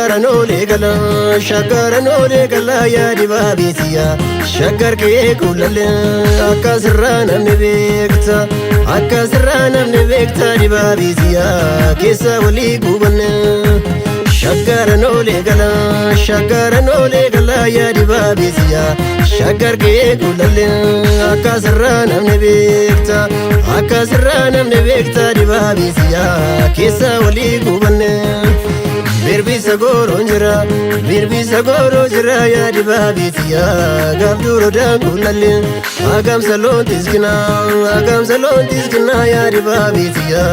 Shaggaran oolee gala, shaggaran oolee gala, yaa dibaabeetiya. Shaggar kee kuulalee akka sirraa namni beekta, akka sirraa namni beekta dibaabeetiya keessa walii gubanne. Shaggaran oolee gala, shaggaran oolee gala, yaa dibaabeetiya. Shaggar kee kuulalee akka sirraa namni beekta, akka sirraa namni beekta dibaabeetiya keessa walii gubanne. Birbisa gooroon jira, birbisa gooroo jira, yaa dibaabeetiya gaaf duroo daangulallee agamsa loon tiskina, agamsa loon tiskina, yaa dibaabeetiya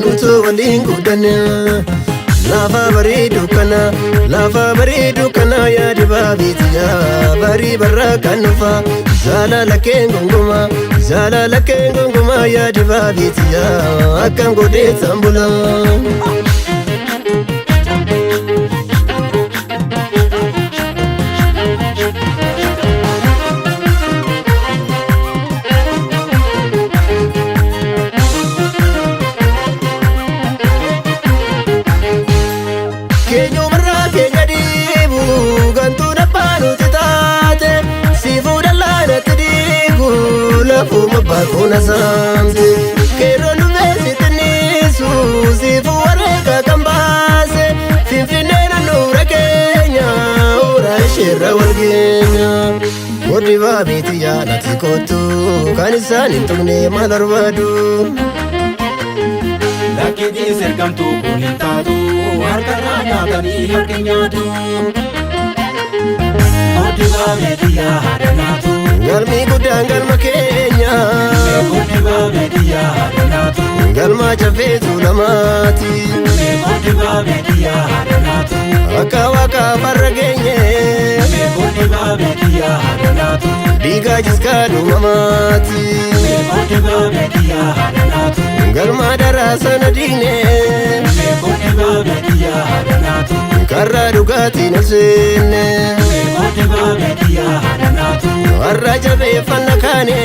nutoo waliin guddanne. Lafa bareedu kana, lafa bareedu kana, yaa dibaabeetiya barii barraa kan dhufa jaalala keen gongoma, jaalala keen gongoma, yaa dibaabeetiya akkam godhee sambula. Keenyumarraa keenya dhiibu gantuun abbaa nuti taate siifuu dallaanatti dhiigu lafuma baakuna saamte keeroo nu beeksitiniisu siifuu wareega kan baase finfinnee naannoora keenya hora isheerra wal geenya. Warri baabeeti yaadatti kootu kan isaan hin tuqne maal barbaadu? Lakkiitiin ergamtuu kun hin taatu, harkarraa nyaatanii harki nyaatu. Kooti baabeetiyyaa haadha naatu. Galmi guddaan galma keenya. Kooti baabeetiyyaa haadha naatu. Galma jafeetu lamaati. Kooti baabeetiyyaa haadha naatu. Akka waaqa farra geenye. Kooti baabeetiyyaa haadha naatu. Dhiigaa jiskaa dhumamaati. Kooti baabeetiyyaa haadha naatu. Galma daraa sana diigne. Kooti baabeetiyyaa haadha naatu. Karraa dhugaatiin ol seenne. Kooti baabeetiyyaa haadha naatu. Warra jabeeffanna kaane.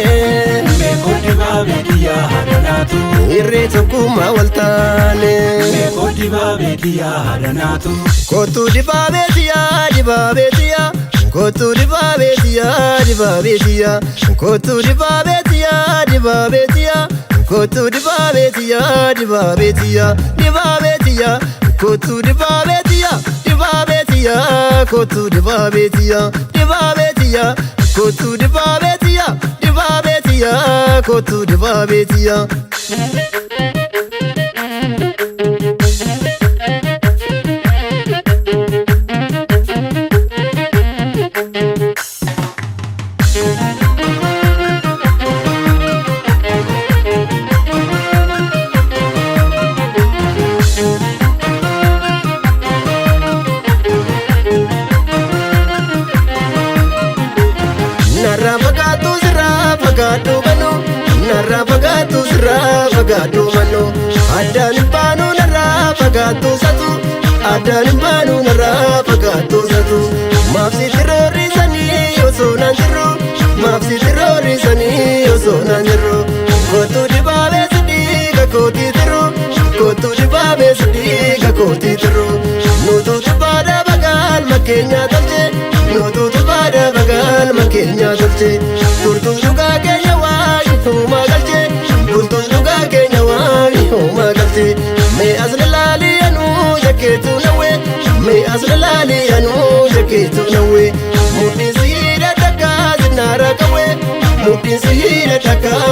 Kooti baabeetiyyaa haadha naatu. Irree tokkummaa wal taane. Kooti baabeetiyyaa haadha naatu. Kootu dibaabeetiyaa dibaabeetiyaa. Kootu dibaabeetiyaa dibaabeetiyaa. Kootu dibaabeetiyaa dibaabeetiyaa. Kootu dibaabeetiyaa dibaabeetiyaa dibaabeetiyaa. Kootu dibaabeetiyaa dibaabeetiyaa. Kootu dibaabeetiyaa dibaabeetiyaa. Kootu dibaabeetiyaa dibaabeetiyaa. Kootu dibaabeetiyaa. Narraa fagaatu sirraa fagaadhu manu, narraa fagaatu sirraa fagaadhu manu, addaan hin baanu narraa fagaatu satu, addaan hin baanu narraa fagaatu satu, maaf si tiroorrisanii osoo naan jirru, maaf si tiroorrisanii osoo naan jirru, kootu dibaabee si dhiiga kootii tiru, kootu dibaabee si dhiiga kootii tiru, nutu tubaadha bagaal makkeenyaa tolche, nutu tubaadha bagaal makkeenyaa tolche, turtuu dhugaa keenya waayii uumaa galche, bultuun dhugaa keenya waayii uumaa galche, mee as lalaalii anuu jakkeetu nawwee, mee as lalaalii anuu jakkeetu nawwee, mudhiin si hidha takkaa sinnaara qawwee, mudhiin si hidha takkaa